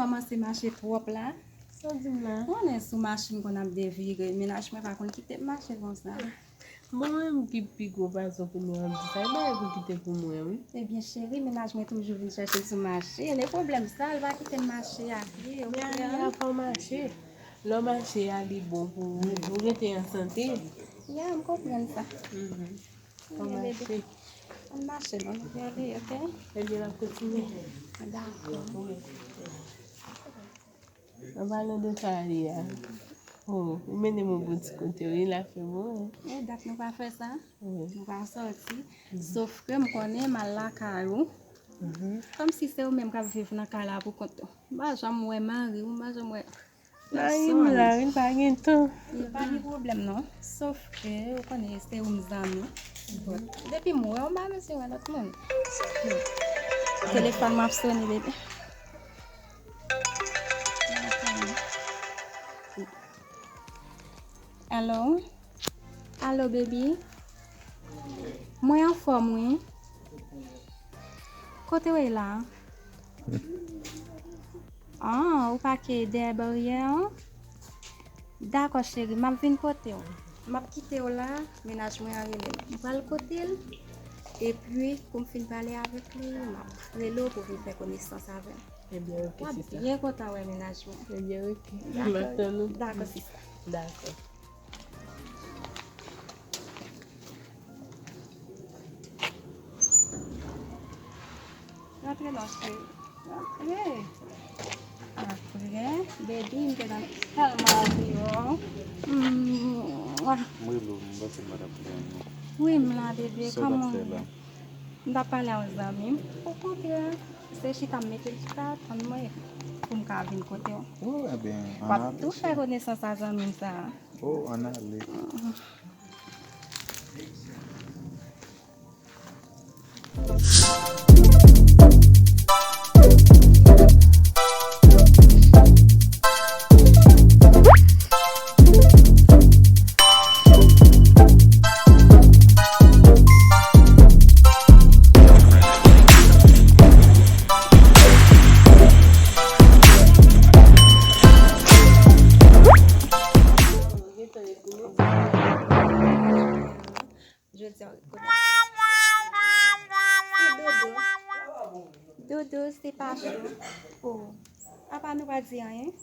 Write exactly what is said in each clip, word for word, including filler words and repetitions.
Kòmanse mache twòp la. Sa w di m la? Ou konnen sou machin konn ap devire, mennaj mwen pa konn kite m mache konsa. Bon, mwen menm ki pi gwo patwon pou nou an di sa, e bagay pou kite pou mwen, wi. Ebyen, cheri, mennaj mwen toujou vin chèche m sou mache. Lè pwoblèm sa, l pa kite m mache a pye, ou Men ale konprann? Apre w mache. Lè w mache a, li bon pou ou. Ou rete an sante. Ya, m konprann sa. Mhm. Ann mache non, nou prale, ok? Ebyen, n ap kontinye. Dakò. An palan de sa, Aliya. Oh, ou mennen m yon bon ti kote, wi, l ap fè bon, wi. E dat nou pa fè sa. Wi. Nou pa sòti. Sof ke m konnen m al lakay ou. Kòmsi se ou menm k ap viv nan kay la pou kont ou. M pa janm wè mari w, m pa janm wè Mari m la, wi, l pa gen tan. Li pa gen pwoblèm, non. Sof ke, ou konnen, se ou m zanmi. Depi m wè w, m pa bezwen wè lòt moun. Telefòn m ap sone, bebe. Alo? Alo, baby? Mwen anfòm, wi. Kote w ye la? Ah, ou pake dèyè baryè an? Dakò, cheri, m ap vin kote w. M ap kite w la, mennaj mwen an rele m. M pral kote l, epi, pou m fin pale avèk li, m ap rele w pou w vin fè konesans avè m. Ebyen, oke, sista. W ap byen kontan wè mennaj mwen. Ebyen, oke. M ap tann ou. Dakò, sista. Dakò. Rantre non, cheri. Rantre. Apre, baby, m te nan tèlman anvi wè w. Mwa. M rele w, m panse m pa t ap pran non. Wi, m la, bebe. Sa w t ap fè la? M t ap pale a yon zanmi m. Okontrè, se chita m mete l chita, tann mwen pou m ka vin kote w. Oh, ebyen, ann ale, cheri. W ap tou fè konesans a zanmi m sa a. Oh, ann ale. Jodi a, kote? Se Dodo. Dodo, se Pachou. Oh. Apa nou pa di anyen?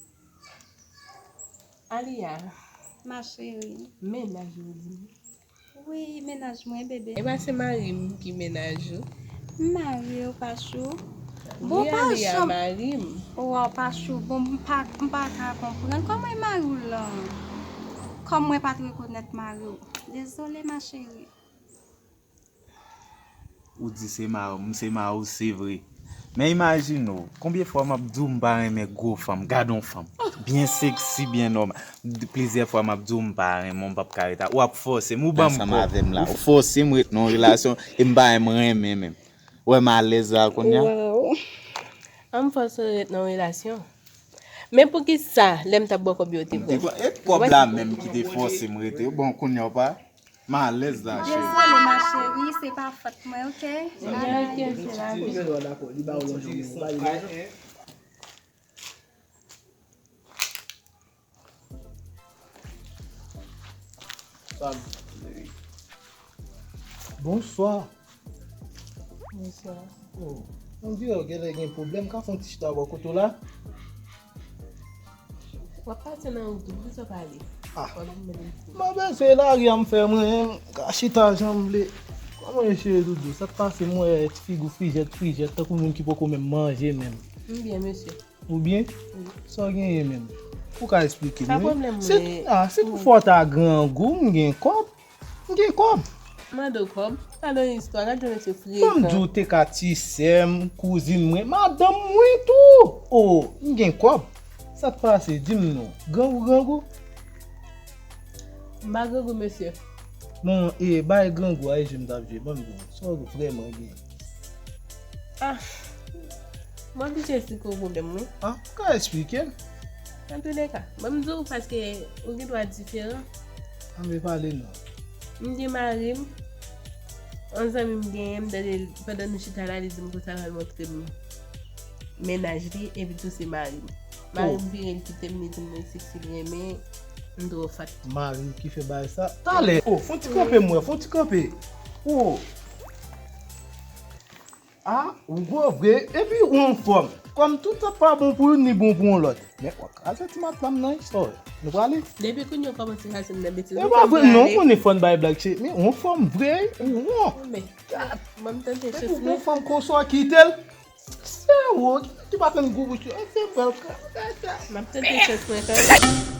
Aliya. Ma chérie. Mennaj ou di m. Wi, mennaj mwen, bebe. E pa se mari m ki mennaj ou? M marye, Pachou. Bon, wi, Aliya, mari m. Waw, Pachou, bon, m pa, m pa ka konprann. Kòman e mari w lan? Kòm mwen pa t rekonèt mari w. Dezole, ma chérie. Ou di se mari w, m se mari w, se vre. Men imajine w, konbyen fwa m ap di w m pa renmen gwo fanm, gade yon fanm. Byen seksi, byen nòmal. Plizyè fwa m ap di w m pa renmen w, m p ap ka ret ak ou, w ap fòse m, ou ban m kò. Ansanm avè m la, ou fòse m ret nan yon relasyon, e m pa menm renmen menm. Ou wè m alèz la kounye a? Waw. An m fòse w ret nan yon relasyon. Men poukisa, lè m t ap ba w kòb yo, ou te pran? E kòb la menm ki te fòse m rete. Bon, kounye a w pa M alèz la, cheri. Dezole, ma chérie, se pa fòt mwen, oke? Ebyen, oke, se lavi. Bonswa. Bonswa. Oh, on dirè w genlè gen pwoblèm, ka fè yon ti chita bò kote w la? W ap pase nan wout ou, poukisa w pa ale? Ah. W ap vin mande m pou. M ap eseye lari a m fè mwen, m ka chita jan m vle. Kòman w ye, cheri doudou? Sa k pase, m wè figi w frijèt, frijèt, tankou moun ki poko menm manje menm. M byen, mesye. Ou byen? Wi. Sa w genyen menm? Ou ka esplike m, wi? Sa pwoblèm mwen? Se, ah, se pou fò w ta grangou, m gen kòb. M gen kòb. Mande w kòb. Gade yon istwa, gade yon mesye frekan. Ban m di w, te ka ti sè m, kouzin mwen, madanm mwen tou. O, m gen kòb. Sa k pase? Di m non. Grangou, grangou? M pa grangou, mesye. Bon, e, bay grangou a, e je m t ap jwe. Ban m di w, sa w vrèman gen? Ah. Mwen oblije esplike w pwoblèm mwen. Ah, ou ka esplike m? Antouleka, ban m di w paske ou gen dwa diferan. Ann pale non. M gen mari m, yon zanmi m genyen, m tande l, pandan nou chita la, li di m konsa l al montre m mennaj li, epi tou se mari m. Mari m vire, li kite m, li di m resi si l renmen m twò fat. Mari ki fè bagay sa. Talè. Oh, fon ti kanpe, mwen, fon ti kanpe. Oh. Ah, ou gwo vre, epi ou anfòm. Kòm tout sa pa bon pou youn, ni bon pou yon lòt. Men, w ap kraze ti madanm nan, istò. Nou prale? Depi kounye a, w kòmanse kraze m nan betiz. E pa vre, non, ou konnen fò n bay blag, cheri. Men, ou anfòm vre, ou won. Men, ban m tante chans mwen. Ou fòm konsa, kite l. Se ou, ki pa fè n gou bouch yo. Se bèl kraze. M ap tante chans mwen kanmenm.